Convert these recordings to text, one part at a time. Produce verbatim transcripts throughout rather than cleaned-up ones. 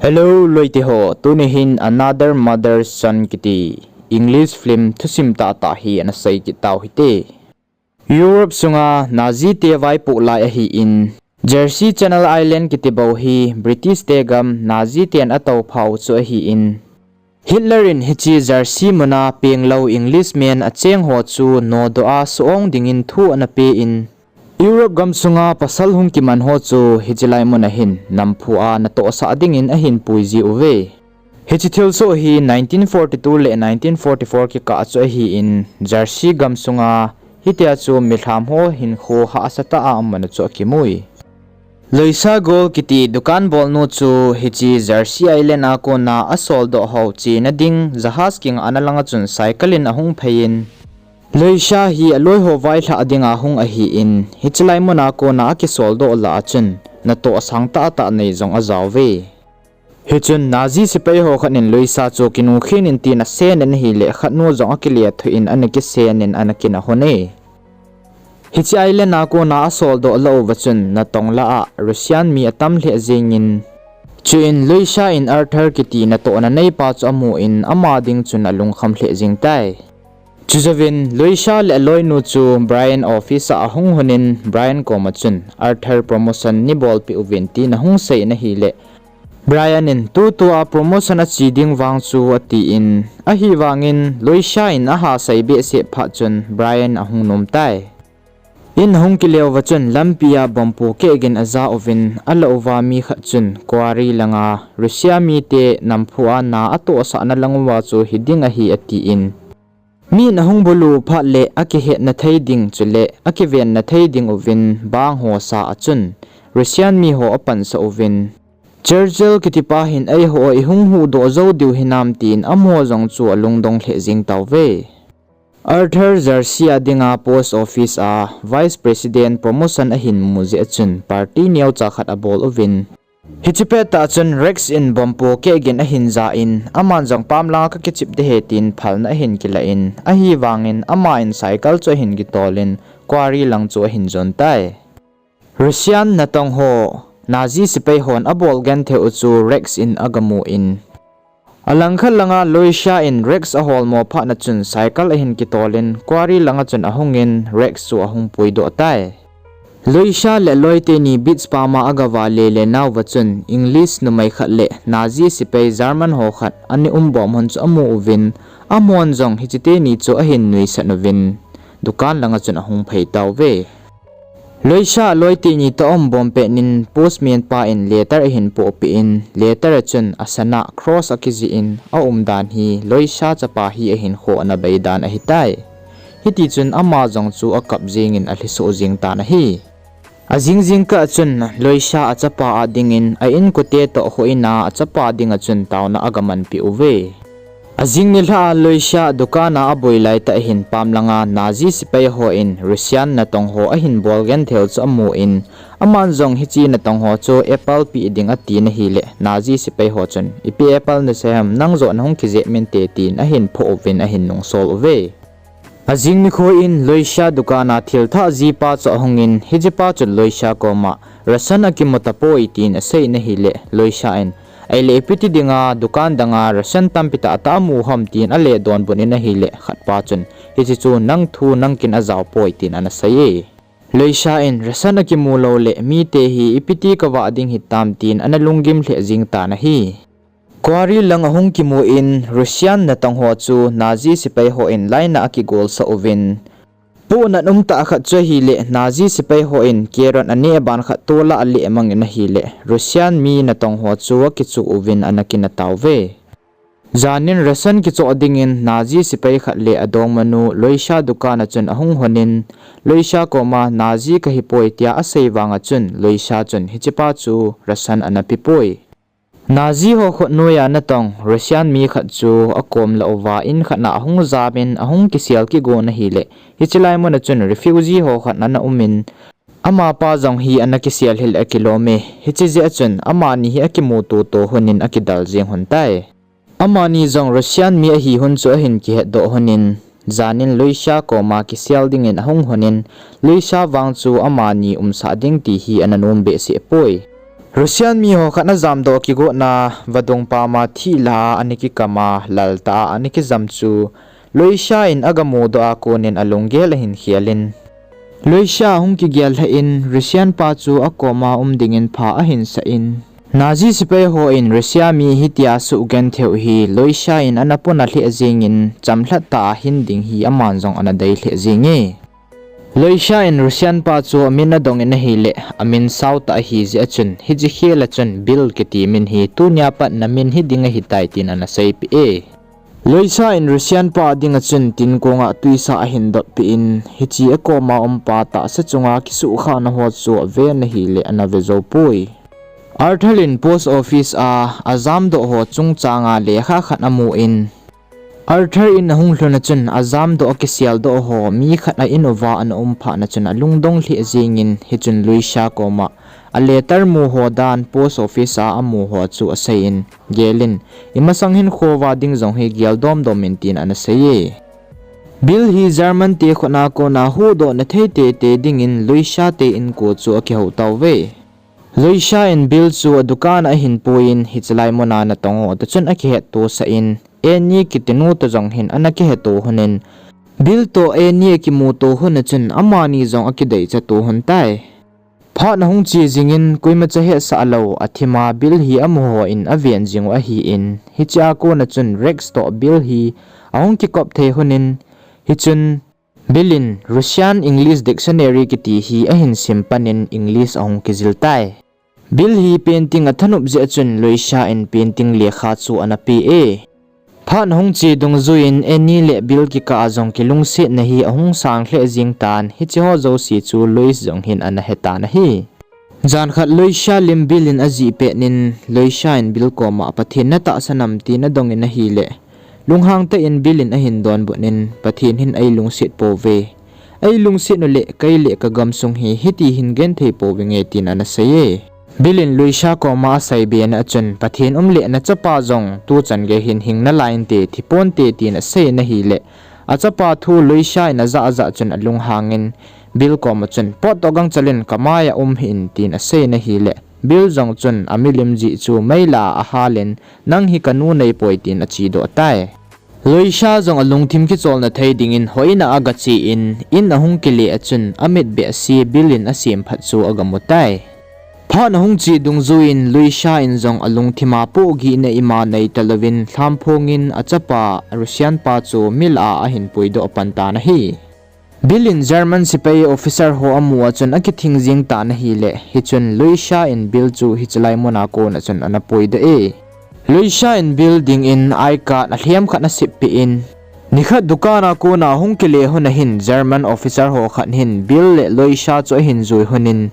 Hello, loite ho, tuni hin Another Mother's Son kiti English film thusim tahtah hi ana sei kit tau hite. Europe sunga Nazi te vaipoh lai ahin, Jersey Channel Island kiti bou hi British te gam Nazi ten atoupha u chu ahin, Hitler in hiche Jersey muna penglou Englishman acheng ho chu nodoh a suong dingin thu ana pen, Europe gam sunga pasal hung kiman ho chu hiche lai muna hin namphu a natohsah dingin ahin puiji uve. Hiche thilsoh hi nineteen forty-two le nineteen forty-four kikah chu ahin, Jersey gam sunga hitia chu milham ho hinkho hahsatah a aman u chu akimui. Loisa Gol kiti dukan bolnu chu hiche Jersey Island a kona asoldoh ho chena ding jahaz kingahna langa chun cycle in ahung phei in, Loisa hi aloi ho vailhah dinga hung ahin, hiche lai muna kona akisoldoh lah a chun natoh asang tahtah nei jong ajao uve. Hichun Nazi sepai ho khat in Loisa chu kinungkhen in tin asen in ahile khatnu jong akile thoh in ana kisen in ana kin ahon e. Hiche island a kona asoldoh lah uva chun natong lah a Russian mi atam lheh jengin, chuin Loisa in Arthur kiti natohna neipa chu amun ama ding chun alungkham lheh jeng tai. Chujouvin Loisa le aloinu chu Brian office a ahung honin Brian koma chun Arthur promotion neibolpeh uvin tin ahung sei in ahile, Brian in tutua promotion ache ding vang chu atin, ahivangin Loisa in aha sei behseh phat chun Brian ahung nom tai. In ahung kile uva chun lampia bomb pohkeh gin aja uvin, alah uva mi khat chun quarry langa Russia mite namphu a na atohsahna lang uva chu hiding ahi atin, min ahung bulu phat le akihetna thei ding chule akivenna thei ding uvin bang hosa a chun Russian mi ho apansah uvin, Churchill kitipa hin eiho ihung huhdoh jou diu hinam tin amaho jong chu alungdong lheh jeng tauve. Arthur Jersey a dinga post office a vice president promotion ahin mu jeh a chun party neocha khat abol uvin, hiche pettah chun Rex in bomb pohkeh gin ahin ja in, aman jong pamlanga kakichep ding ahi tin phalna ahin kilah in, ahivangin ama in cycle chu ahin kitol in quarry lang chu ahin jon tai. Russian natong ho, Nazi sepai hon abol genthei u chu Rex in agamu in, alangkhat langa Loisa in Rex aholmo phatna chun cycle ahin kitol in quarry langa chun ahungin Rex chu ahung puidoh tai. Loisa le aloite ni beach pama agavale le nauva chun English numei khat le Nazi sepai German ho khat ana umbom hon chu amu uvin, amahon jong hiche teni chu ahin nuisat uvin, dukan langa chun ahung phei tauve. Loisa aloite ni toh aumbom petnin postman pa in letter ahin pohpeh in, letter a chun asana cross akijih in aumdan hi Loisa chapa hi ahinkho ana beidan ahitai. Hitichun ama jong chu akap jengin alhisoh jeng tan ahi. Ajing jingkah chun Loisa achapa a dingin a inkote toh houin a achapa dinga chun taona agamanpeh uve. Ajing nilhah a Loisa dukan a aboi laitah hin pamlanga Nazi sepai hon Russian natong ho ahin bol genthei u chu amun, aman jong hiche natong ho chu apple peh ding atin ahile Nazi sepai ho chun, ipi apple nasei ham, nang joh nahung kijep inte tin ahin phoh uvin ahin nungsol uve. Ajing nikho in Loisa dukan a thilthah jipa chu ahungin, hichepa chun Loisa koma, Russian akimu tapoi tin asei in ahile, Loisa in, ahile ipi ti dinga dukan danga Russian tampi tahtah amu ham tin ale donbut in ahile, khatpa chun, hiche chu nang thu nangkin ajaopoi tin ana sei e. Loisa in Russian akimu loule mite hi ipi ti kavah ding hitam tin ana lunggim lheh jeng tan ahi. Quarry lang ahung kimu in Russian natong ho chu Nazi sepai hon line a akigolsah uvin, pohnat umtah khat chu ahile Nazi sepai hon carrot aneh ban khat tola aleh mangin ahile Russian mi natong ho chu akichuh uvin ana kina tauve. Janin ration kichoh dingin Nazi sepai khat le adongmanu Loisa dukan a chun ahung honin, Loisa koma Nazi kahipoi tia asei vanga chun Loisa chun hichepa chu ration ana pepoi. Nazi ho khut noiya natong Russian mi khat chu akom lah uva in khat na ahung jamin ahung kisel kigon ahile, hiche lai muna chun refugee ho khat ana umin, amapa jong hi ana kisel hile akilome, hiche jeh a chun amani hi akimuto to honin akidal jeng hon tai. Amani jong Russian mi ahi hon chu ahin kihetdoh honin, janin Loisa koma kisel dingin ahung honin, Loisa vang chu amani umsah ding ti hi ana nom behseh poi. Russian mi ho khat ajamdoh kigotna vadung pama thih lah a ana kikam a, lal tah a ana kijam chu Loisha in agamudoh a konin alunggel ahin khel in, Loisha ahung kigel lheh in, Russian pa chu akoma um dingin pha ahin sah in, Nazi sepai hon Russia mi hitia sugenthei u hi Loisha in ana pona lheh jengin, chamlhat tah a hin ding hi aman jong ana dei lheh jenge. Loisha in Russian pa chu amin adongin ahileh, amin sao tah ahi jeh a chun, hiche khel a chun Bill kiti min hi tunia pat namin hiding ahitai tin ana seipeh e. Loisha in Russian pa dinga chun tin konga twisa ahin dotpeh in, hiche akoma um pa tahsa chunga kisuhkhahna ho chu aven ahileh ana ve jou poi. Arthur in post office a ajamdoh ho chungchanga lekha khat amun, Arthur in ahung lhun a chun ajamdoh akiseldoh ho mi khat a in uva ana um phat na chun alungdong lheh jengin, hichun Loisha koma a letter mu ho dan post office a amu ho chu aseiyin, Gel in, imasang hinkho uva ding jong hi gel domdom in tin ana seiye. Bill hi German te khutna kona huhdoh na thei teitei dingin Loisha te inko chu akihou tauve. Loisha in Bill chu adukan a ahin puiyin, hiche lai muna natong ho toh chun akihetto sah in, Annie kiti nu toh jong hin ana kiheto lhonin, Bill toh Annie akimuto lhon a chun amani jong akideichato lhon tai. Phat ahung che jingin, koimacha hetsah lou athima Bill hi amuho in aven jing u ahin, hichea kona chun Rex toh Bill hi ahung kikop thei lhonin, hichun Bill in Russian English dictionary kiti hi ahin sim panin English ahung kijil tai. Bill hi painting athanop jeh a chun Loisha in painting lekha chu ana pe e. Phat ahung che dungjuiyin Annie le Bill kikah a jong kilungsetna hi ahung sang lheh jeng tan, hiche ho jouse chu Lois jong hin ana hetan ahi. Jan khat Loisha lim Bill in ajih petnin, Loisha in Bill koma Pathen natahsan am tin adongin ahileh, lunghang tah in Bill in ahin donbutnin, Pathen hin eilungset pouve. Eilungset uleh, kei le kagamsung hi hiti hin genthei pouvinge tin ana seiye. Bill in Loisha koma aseibena a chun, Pathen umleh nachapa jong tuchan gei hin hing nalai inte, thiponte tin aseiyin ahileh, achapa thu Loisha in ajah ajah chun alunghangin, Bill koma chun, Potdoh gangchal in kamai a um hih in tin aseiyin ahileh, Bill jong chun amilim jeh chu meilah a ahalin, Nang hi kanu nahipoi tin achedoh tai. Loisha jong alungthim kicholna thei dingin houin a agachen, in ahung kile a chun amit behseh Bill in asemphat chu agamu tai. Phat ahung che dungjuiyin Loisha in jong alungthim a pohgihna ima neitalouvin lhamphongin achapa Russian pa chu milah a ahin puidoh pan tan ahi. Bill in German sepai officer ho amu a chun akithing jeng tan ahileh, hichun Loisha in Bill chu hiche lai muna kona chun ana puidoh e. Loisha in Bill dingin I card alhem khat asep peh in, nikhat dukan a kona hung kile lhon a hin German officer ho khat hin Bill le Loisha chu ahin jui lhonin,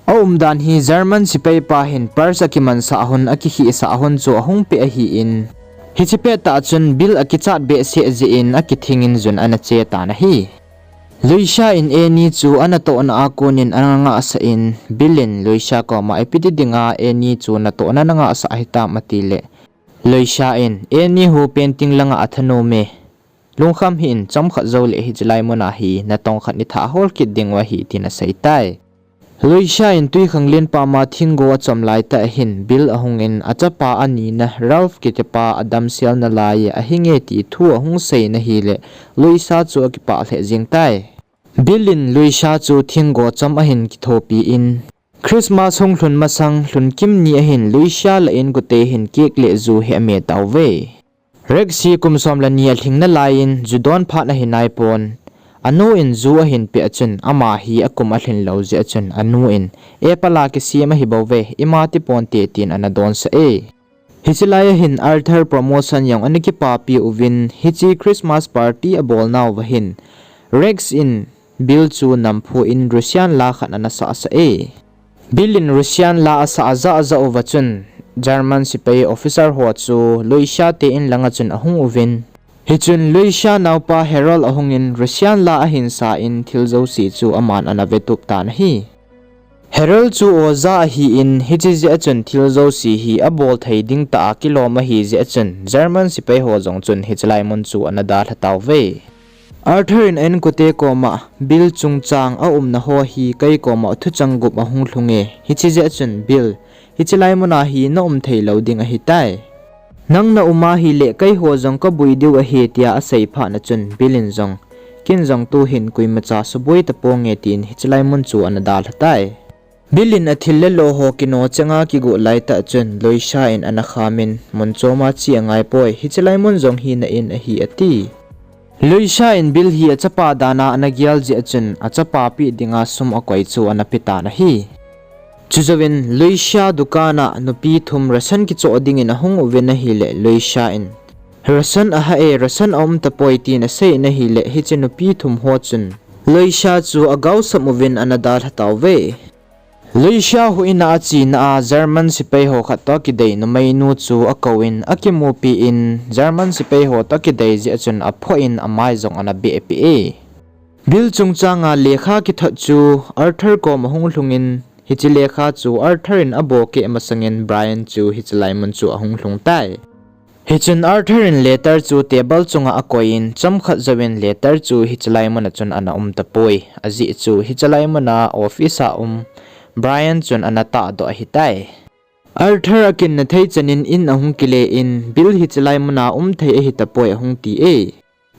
aumdan hi German sepai pa hin purse akimansah lhon, akikhehsah lhon chu ahung peh ahin, hiche pettah a chun Bill akichat behseh jeh in akithingin jun ana che tan ahi. Loisha in Annie chu anatohna a konin ana ngahsah in, Bill in Loisha koma, Ipi ti dinga Annie chu natohna nangahsah hitam, atileh, Loisha in, Annie hu painting langa athanom e. Lungkham hih in, chomkhat jouleh hiche lai muna hi natong khat nithah hol kit dingu ahi tin aseitai. Loisha in twikhanglen pama thinggo achom laitah hin Bill ahungin achapa anina Ralph kitipa adamsel nalai ahinge ti thu ahung seiyin ahileh, Loisha chu akipah lheh jeng tai. Bill in Loisha chu thinggo chom ahin kithopi in, Christmas hung lhun masang lhun kim ni ahin Loisha le a inkote hin cake le ju hi ame tauve. Rex hi kum som le ni alhing nalaiyin ju don phat ahi naipon, anu in ju ahin peh a chun ama hi akum alhin lou jeh a chun anu in, E pala kisem ahibouve, ima tiponte tin ana donsah e. Hiche lai a hin Arthur promotion jong ana kipapi uvin, hiche Christmas party abolnauva hin Rex in Bill chu namphu in Russian la khat ana sahsah e. Bill in Russian la asah ajah ajah uva chun German sepai officer ho chu Loisha te in langa chun ahung uvin, hichun Loisha naopa Harold ahungin Russian la ahin sa in thil jouse chu aman ana vetup tan ahi. Harold chu oja ahin, hiche jeh a chun thil jouse hi abol thei ding tah a kilom ahi jeh a chun German sepai ho jong chun hiche lai mun chu ana dalha tauve. Arthur in a inkote koma, Bill chungchang aumna ho hi kei koma thuchang gup ahung lhunge, hiche jeh a chun Bill, hiche lai muna hi na um thei lou ding ahitai. Nang na um a hile keiho jong kabui diu ahi, tia asei phat na chun Bill in jong, ken jong tuhin koimacha suboi taponge, tin hiche lai mun chu ana dalha tai. Bill in athil le lo ho kino chenga kigot laitah chun Loisha in ana khamin, mun choma che angai poi, hiche lai mun jong hi na in ahi, ati. Loisha in Bill hi achapa dana ana gel jeh a chun achapa peh dinga sum akoi chu ana pe tan ahi. Chujouvin Loisha dukan a nupi thum ration kichoh dingin ahung uvin ahile Loisha in, ration aha e, ration aum tapoi, tin asei in ahile hiche nupi thum ho chun Loisha chu agaosap uvin ana dalha tauve. Loisha huhhingna a chena a German sepai ho khat toh kidei numeinu chu akouvin akimupi in, German sepai ho toh kidei jeh a chun aphoh in amai jong ana behpeh e. Bill chungchanga lekha kithot chu Arthur koma hung lhungin, hiche lekha chu Arthur in abohkeh masangin Brian chu hiche lai mun chu ahung lhung tai. Hichun Arthur in letter chu table chunga akoiyin, chomkhat jouvin letter chu hiche lai muna chun ana um tapoi. Ajeh chu hiche lai muna office a um Brian chun ana tahdoh ahitai. Arthur akinna thei chanin in ahung kile in, Bill hiche lai muna um thei ahitapoi ahung ti e.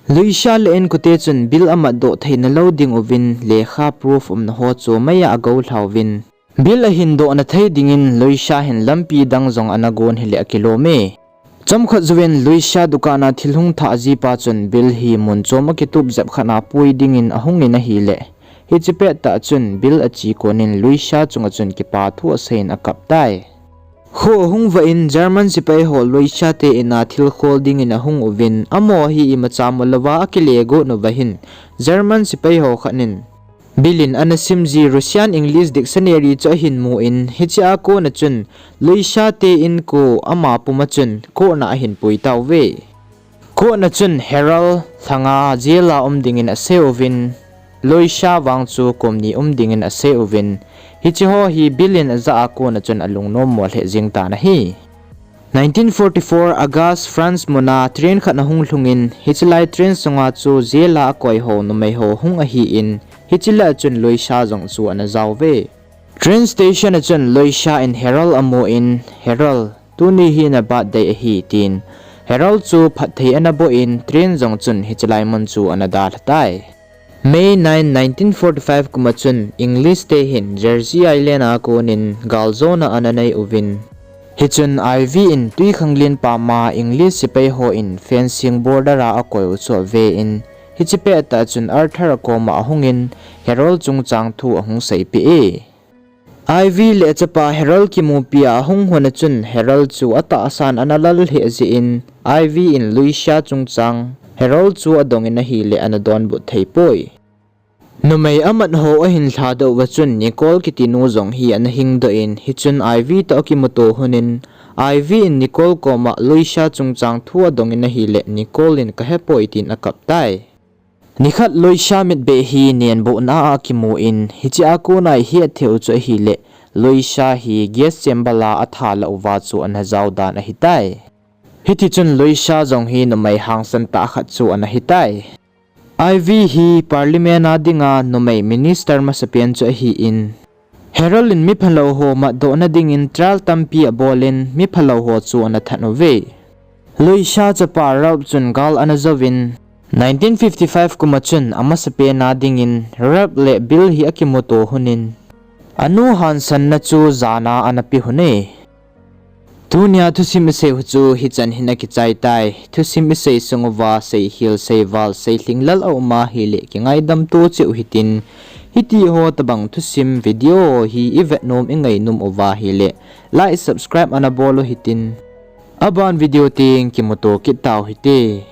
Loisha le inkote chun Bill amatdoh theina lou dinguvin lekha proof umna ho chu meiya agoulhauvin, Bill ahindohna thei dingin Loisha hin lampi dang jong ana gon hile akilom e. Chomkhat jouvin Loisha dukan a thil hung thah jipa chun Bill hi mun chom akitup jep khat a pui dingin ahungin ahile, hiche pettah chun Bill ache konin Loisha chunga chun kipa thu aseiyin akap tai. Kho ahung vah in German sepai ho Loisha te in a thil khol dingin ahung uvin, amaho hi imacha mulouva akile got uva hin German sepai ho khat in Bill in ana simji Russian English dictionary chu ahin mu in, hiche a kona chun Loisha te inko ama puma chun court na ahin pui tauve. Court na chun Harold lhanga jail a um dingin asei uvin, Loisha vang chu kum ni um dingin asei uvin, hiche ho hi Bill in ajah a kona chun alungnom mo lheh jeng tan ahi. Nineteen forty-four August, France muna train khat ahung lhungin, hiche lai train sunga chu jail a akoi ho numei ho hung ahin, hiche lah a chun Loisha jong chu ana jaouve. Train station a chun Loisha in Harold amun, Harold, tuni hi na birthday ahi, tin Harold chu phatthei ana boh in, train jong chun hiche lai mun chu ana dalha tai. May nine, nineteen forty-five kum a chun English te hin Jersey Island a konin galjona ana nei uvin, hichun Ivy in twikhanglen pama English sepai ho in fencing border a akoi u chu ave in, hiche pettah chun Arthur akoma ahungin Harold chungchang thu ahung seipeh e. Ivy le achapa Harold kimupi a ahung lhun a chun Harold chu atahsan ana lal lheh jeh in, Ivy in Loisha chungchang Harold chu adongin ahile ana donbut thei poi. Numei amat ho ahin lhadoh uva chun Nicole kiti nu jong hi ana hingdoh in, hichun Ivy toh akimuto lhonin, Ivy in Nicole koma Loisha chungchang thu adongin ahile Nicole in kahepoi tin akap tai. Nikhat Loisha mitbeh hi nenbohna a akimun, hiche a kona ihet thei u chu ahile, Loisha hi gas chamber a atha lah uva chu ana jao dan ahitai. Hitichun Loisha jong hi numei hangsan tah khat chu ana hitai. Ivy hi parliament a dinga numei minister masapen chu ahin, Harold in miphalou ho matdohna dingin trial tampi abolin, miphalou ho chu ana that uve. Loisha chapa Ralph chun gal ana jouvin, nineteen fifty-five kum a chun amasapen a dingin Ralph le Bill hi akimuto lhonin, anu hansanna chu jana ana pe lhone. Tunia thusim isei u chu hichan hin akichai tai. Thusim isei sung uva seihil, seival, seilhinglel aum ahile kingaidam to cheh u hitin, hitiho tobang thusim video hi ivet nom ingainom uva ahile like, subscribe ana bol u hitin, aban video teng kimuto kit tau hite.